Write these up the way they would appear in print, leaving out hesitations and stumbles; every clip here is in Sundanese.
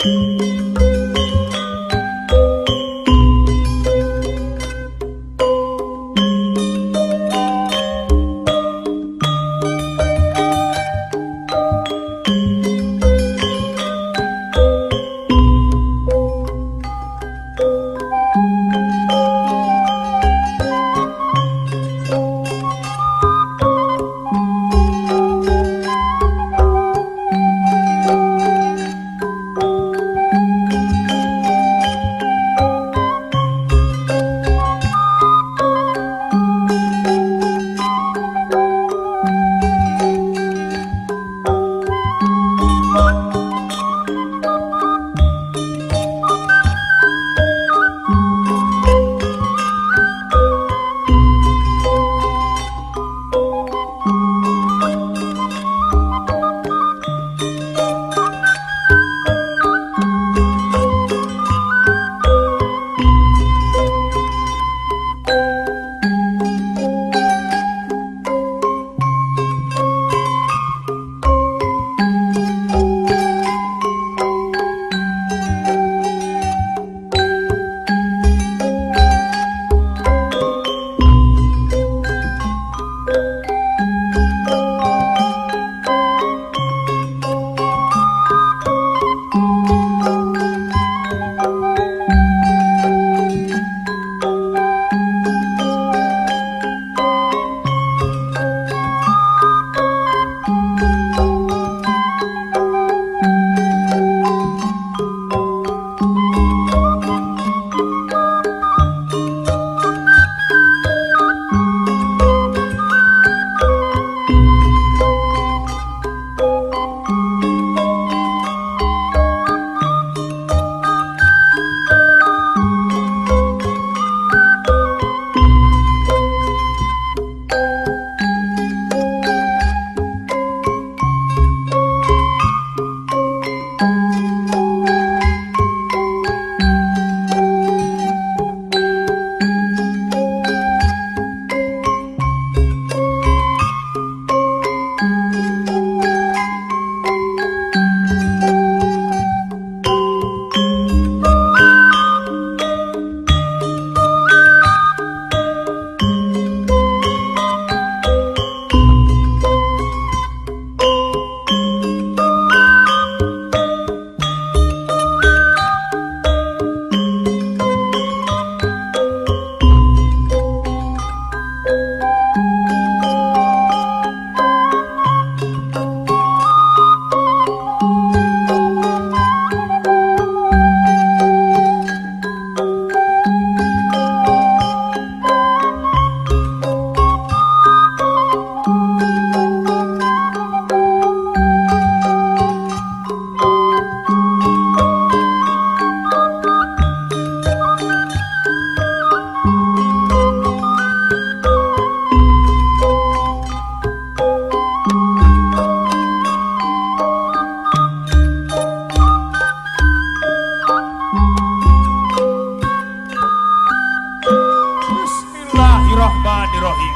Bismillahirrahmanirrahim.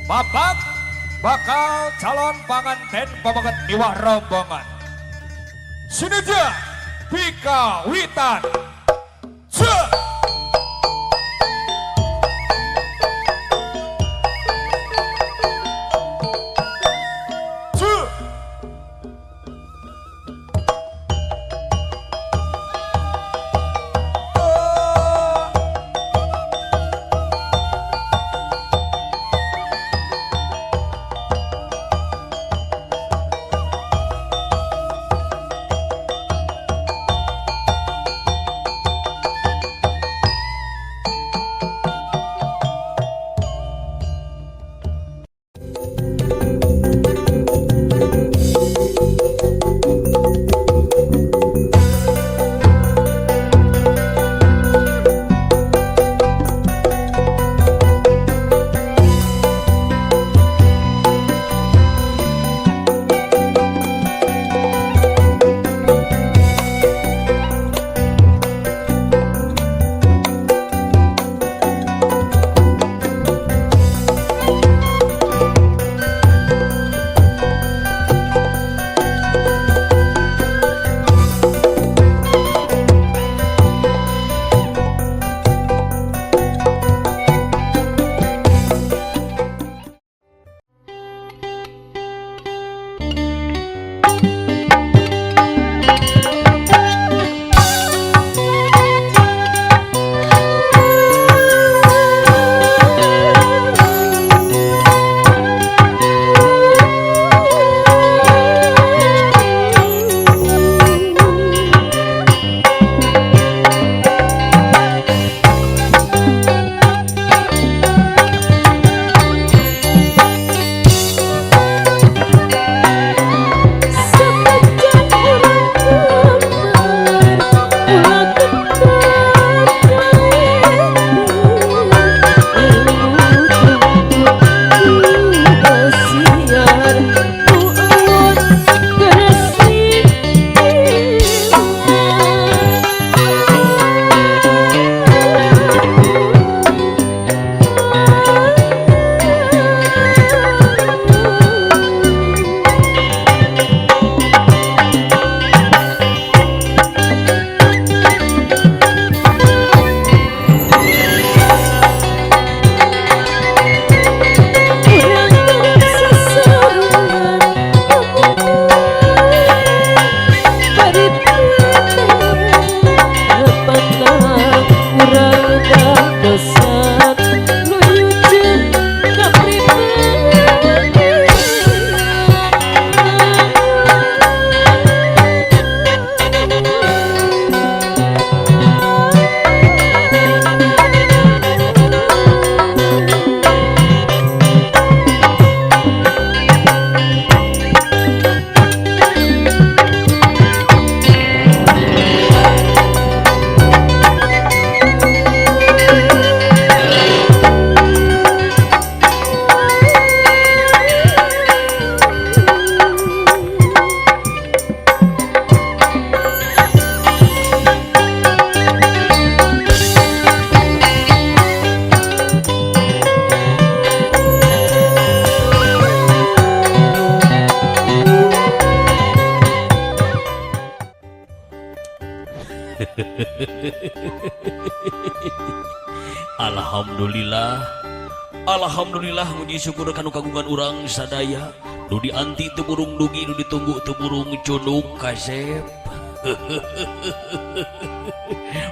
Bapak bakal calon panganten pamanget miwah rombongan. Sinija Pikawitan. Alhamdulillah, Alhamdulillah, muji syukur kanu kagungan urang sadaya. Nu dianti teu burung dugi, nu ditunggu teu burung cunduk, kasep.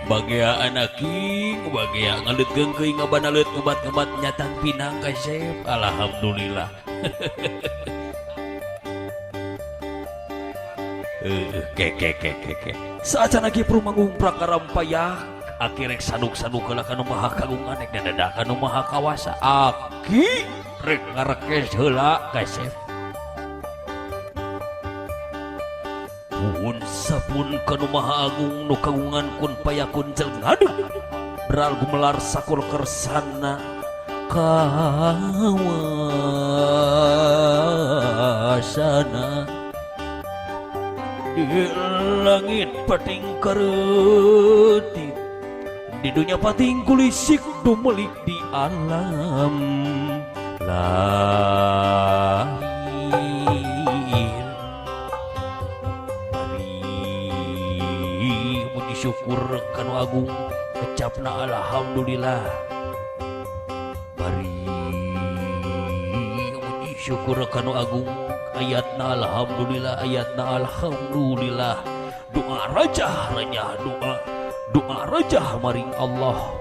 Bagea anak king, bagea ngaleut geungkeuy, ngabanaleut ngebat-ngebat nyatan pinang, kasep. Alhamdulillah. Ke ke ke ke ke. Saacan lagi perumanggung prakarampayak. Aki rek saduk-saduk heula kanu maha kagungan, rek dadah kanu maha kawasa. Aki rek ngarekes heula, kasep. Puhun sapun kanu maha agung nu kagungan kun payakun jel ngadeg. Beral gumelar sakur kersana kawasana. Di langit pating kareutik, di dunia pating kulisik dumelik di alam lahir. Bari puji syukur kanu agung kecapna alhamdulillah. Bari puji syukur kanu agung ayatna alhamdulillah, ayatna alhamdulillah. Doa raja raja doa, doa raja maring Allah.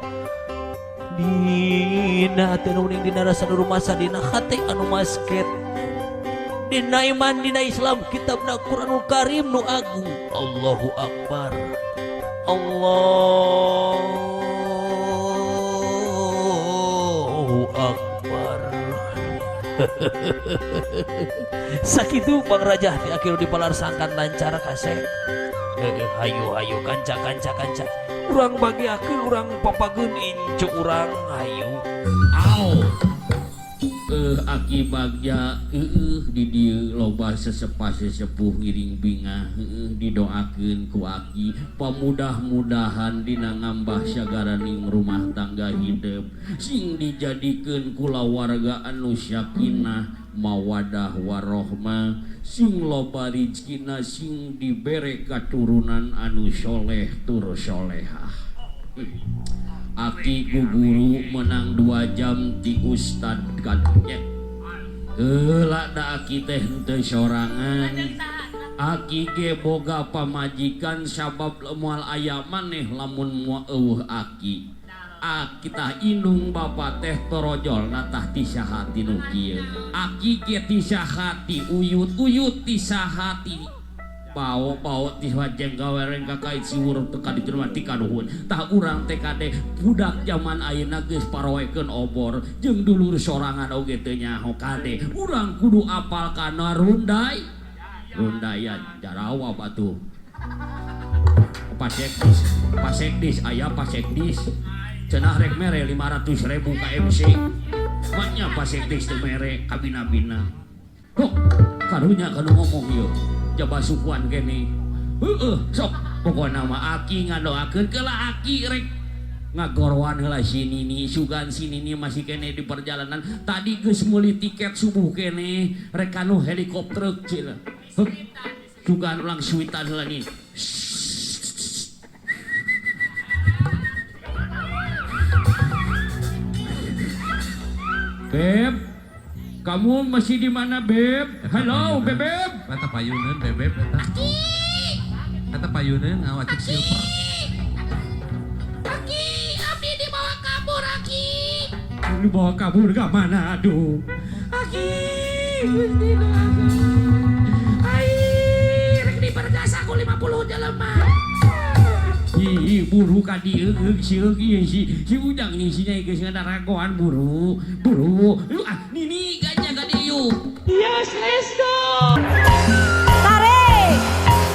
Dina teu nuning dina rasa nu rumasa dina hate anu masket. Dina iman dina Islam kitabna Quranul Karim nu agung. Allahu Akbar. Allahu Akbar. Sakitu Bang Raja di akhir dipalar sangkan lancar kasep. Hayu hayu kanca kanca kanca. Urang bagiakeun urang papageun incu urang hayu. Au. Aki bagja di dieu loba sesepah sesepuh ngiring bingah didoakeun ku aki pamudah-mudahan dina ngambah sagaraning rumah tangga hidup sing dijadikeun kulawarga anu sakinah mawadah warohmah sing loba rizkina sing dibere katurunan anu soleh tur solehah. Aki ku guru menang 2 jam ti ustad katnya. Heula da aki teh henteu sorangan. Aki ge boga pamajikan sabab moal aya maneh lamun moal eueuh aki. Aki tah indung bapa teh torojolna tah ti saha ti nu kieu. Aki ge ti saha ti uyut-uyut ti saha ti bau-bau ti wajeng gawereng kakait siwur teu ka ditu mah ti kanuhun. Tah urang teh kade budak zaman ayeuna geus paroekeun obor jeung dulur sorangan oge teu nyaho kade. Urang kudu apal kana rundai. Rundayan jarawab atuh. Pasekdis, pasekdis aya pasekdis. Cenah rek mere 500.000 ka MC. Maknya pasekdis teu mere kabina-bina. Hok, karunya kanu ngomong ieu. Jaba sukuan kene. Heeh, sok pokona mah aki ngadoakeun keula aki rek ngagorwan heula si Nini, sugan si Nini masih kene di perjalanan. Tadi geus meuli tiket subuh kene rek kanu helikopter cenah. Heuh, sugan ulang suitan heula nih. Beb, kamu masih di mana, Beb? Halo, Bebeb. Eta payuneun, Bebeb eta. Eta payuneun ngawacek silver. Aki, abdi dibawa kabur, Aki. Dibawa kabur ke mana, aduh? Aki, Gusti. Ai, rek diperkasa ku 50 jelema. Ih, buru ka dieu sieuk ieu si Ujang nih si Nyai geus ngadaragoan buru. Buru. Lu ah Nini gajah ka dieu. Yes, let's go. Tarik.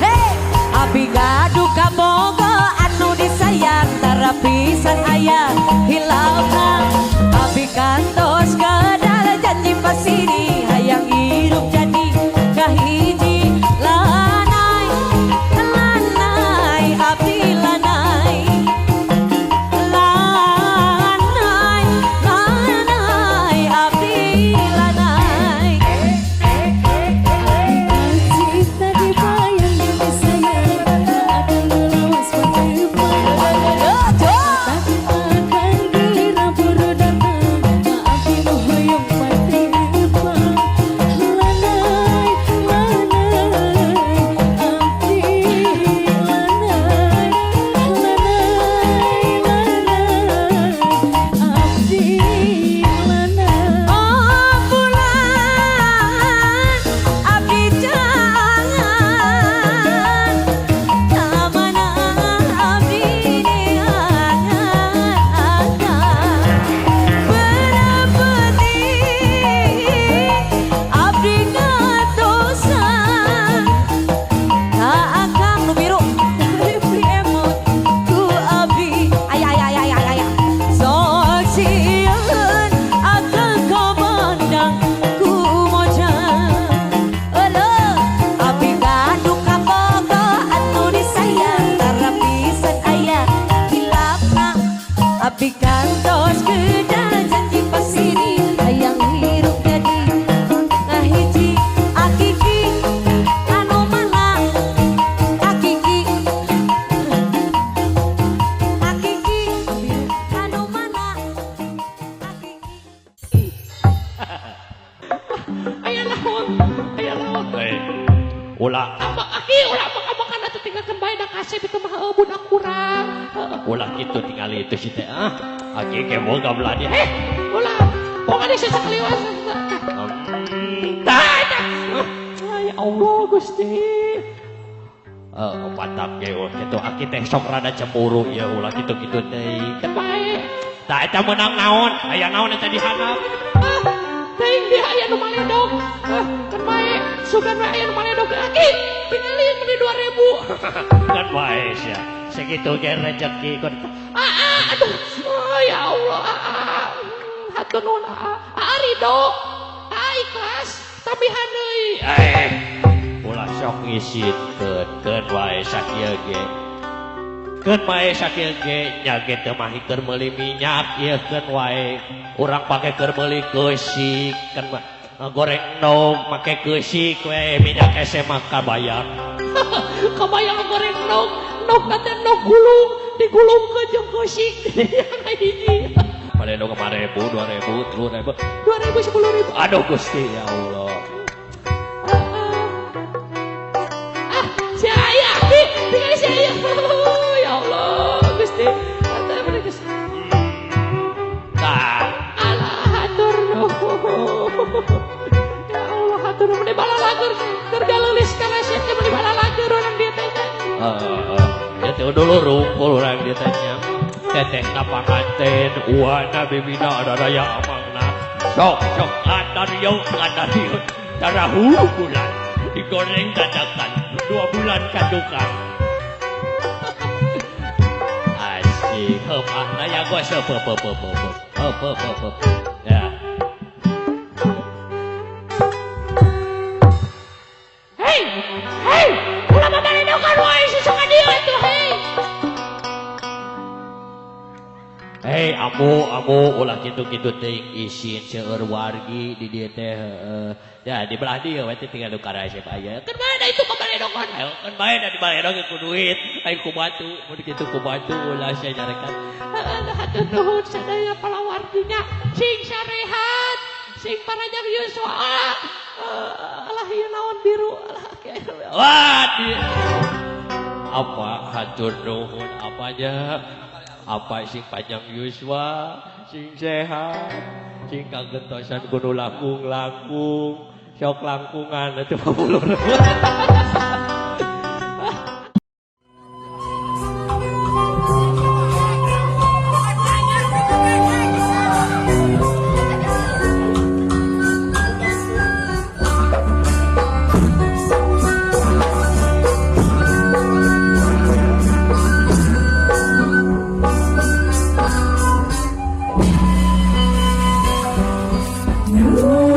Hey, abi gaduh kabogo anu disayang tara pisan aya hilangna. Abi kantos kadal janji pasiri hayang hirup jadi kahiji lanai lanai abdi lanai lanai lanai abdi lanai. Ulah Aki ulah makan atuh tinggalkeun bae da kasep itu mah heueuh budak urang. Ulah kitu tingali itu si teh ah. Aki ge boga belah dieu. Ulah pokoknya sesakliwat. Tah eta. Ya Allah Gusti. Mantap ge kitu aki teh sok rada cemburu ya ulah kitu-kitu teh. Teu bae. Tah eta meunang naon? Aya naon eta dihandap? Teuing dia aya nu maledog. Kan bae sugan we aya nu maledog. Aki pingalin meuni 2000. Kan bae sia. Segitu ge rezeki kun. Aduh. Oh, ya Allah. Hatur nuhun ridho. Ikhlas tambihan deui. Ulah sok ngisitkeun keun wae sakieu ge. Keun wae sakieu ge nya ge teu mahi keur meuli minyak ieu keun wae. Urang pake keur meuli keusik kan goreng endog make keusik we minyak hese mah kabayang. Kabayang goreng endog, endog teh endog gulung, digulungkeun jeung keusik. Hiji. Palendo 5.000, 2.000, 3.000, 2.000, 10.000. Aduh Gusti ya Allah. Si aya, Ki, tinggal si aya. Ya Allah, Gusti. Tah. Alah hatur nuhun. Ya Allah, hatur nuhun meuni balalager. Keur galeulis kana sia teh meuni balalager urang dieu teh. Heeh. Ya teh dulu rungkul urang dieu teh nya. Teteh ka panganten, uana bibina ada raya amangna. Sok sok antar yo antar yo. Tarahu bulan digoreng dadakan 2 bulan kadukan. Asik, heup ah naya gua seup heup heup heup heup heup heup. Ya. Hei, hei, ulah babaledokan wae susungan dieu atuh hei. Hei, amu amu ulah kitu-kitu teuing isin seueur wargi di dieu teh heueuh. Ya di belah dieu we teh tinggal nu karasep aya. Keun bae da itu kabaledokan. Ayo keun bae da dibaledokeun ku duit, aing ku batu, mun kitu ku batu ulah sia nyarekan. Heueuh hatur nuhun sadaya palawarginya sing sarehat, sing panjang yuswa. Alah ieu naon biru alah. Wah, apa hatur nuhun apanya? Apa sing panjang yuswa, sing sehat, sing kagetosan kudu langkung-langkung, sok langkungan atuh pabulur. Oh.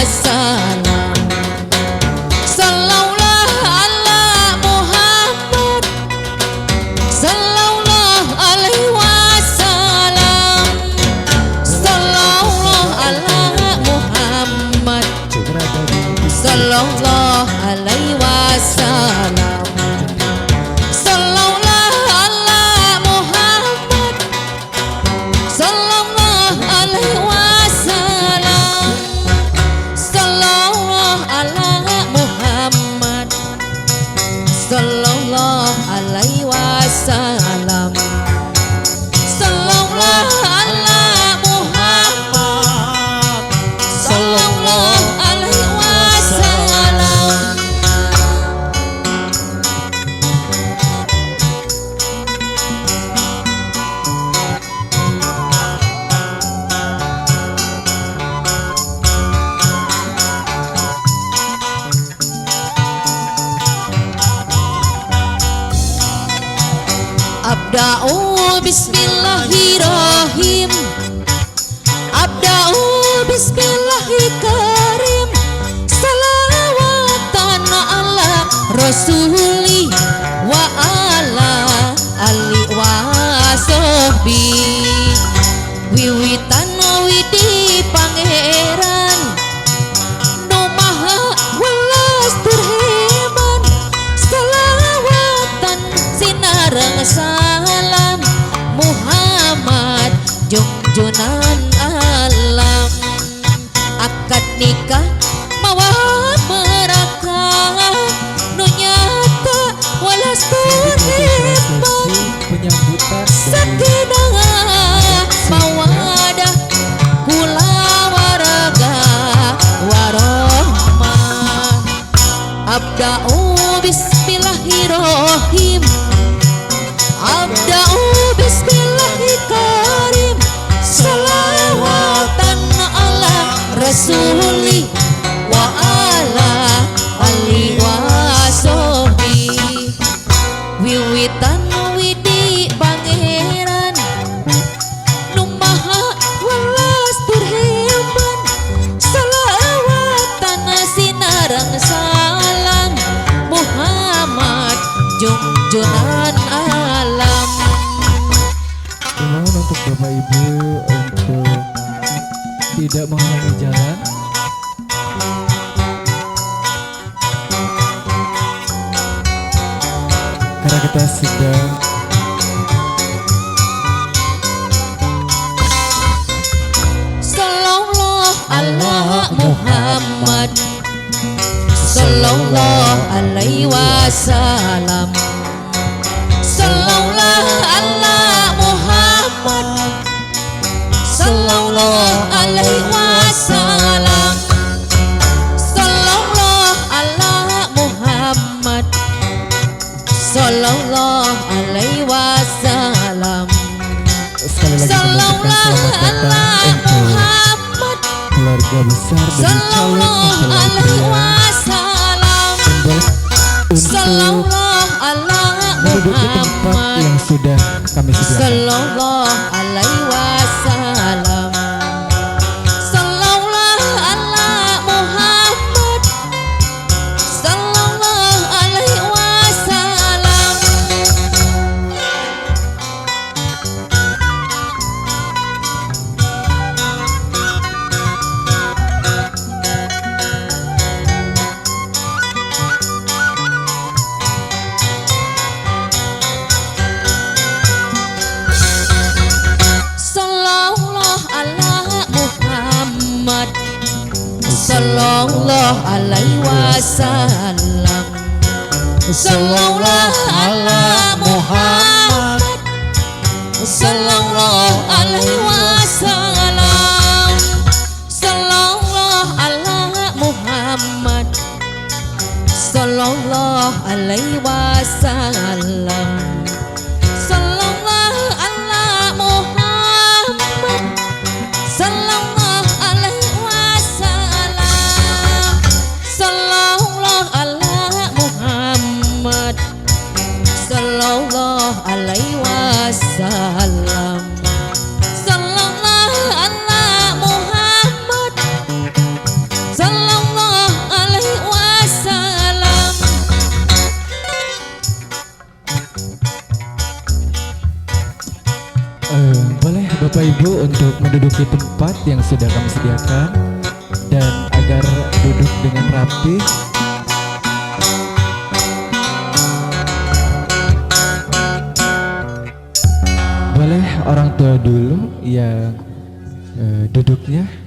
wasallam. Sallallahu ala Muhammad sallallahu alaihi wasallam. Sallallahu ala Muhammad sallallahu alaihi wasallam. Sallallahu ala Muhammad sallallahu alaihi wasallam. Sallallahu ala Muhammad sallallahu alaihi wasallam. Sallallahu ala Muhammad sallallahu alaihi wasallam. Abda'u bismillahirrahim. Abda'u bismillahirrahim. Salawatan ala rasuli wa ala ali wa sohbi. Wiwitan widi pangeran nu maha welas tur hebat. Salawatan sinareng salam Muhammad jungjunan alam. Akad nikah mawa barakah nu nyata welas tur hebat. Penyambutan dari Sakinah mawadah kulawarga warohmah. Abda'u bismillahirrahim. Abda'u bismillahirrahim. Salawatan ala rasuli wa ala ali wa sohbi. Wiwitan widi pangeran nu maha welas tur hebat. Salawatan sinareng salam Muhammad jungjunan alam. Dimohon untuk Bapak Ibu untuk tidak menghalangi jalan. Karena kita sedang Sallallahu ala Muhammad sallallahu alaihi wasallam. Sallallahu ala Muhammad sallallahu alaihi wasallam. Sallallahu ala Muhammad sallallahu alaihi wasallam. Sekali lagi kami ucapkan Sallallahu selamat datang ala untuk Muhammad keluarga besar dari calon sallallahu mempelai alaihi pria wasallam. dan boleh untuk Sallallahu ala menduduki tempat Muhammad yang sudah kami sediakan. sallallahu alaihi wasallam. Sallallahu ala Muhammad sallallahu alaihi wasallam. Sallallahu ala Muhammad sallallahu alaihi wasallam. Sallallahu ala Muhammad sallallahu alaihi wasallam. Sallallahu ala Muhammad sallallahu alaihi wasallam. Sallallahu ala Muhammad sallallahu alaihi wasallam. Sallallahu ala Muhammad sallallahu alaihi wasallam. Sallallahu ala Muhammad. Bapak Ibu untuk menduduki tempat yang sudah kami sediakan dan agar duduk dengan rapi. Boleh orang tua dulu yang duduknya.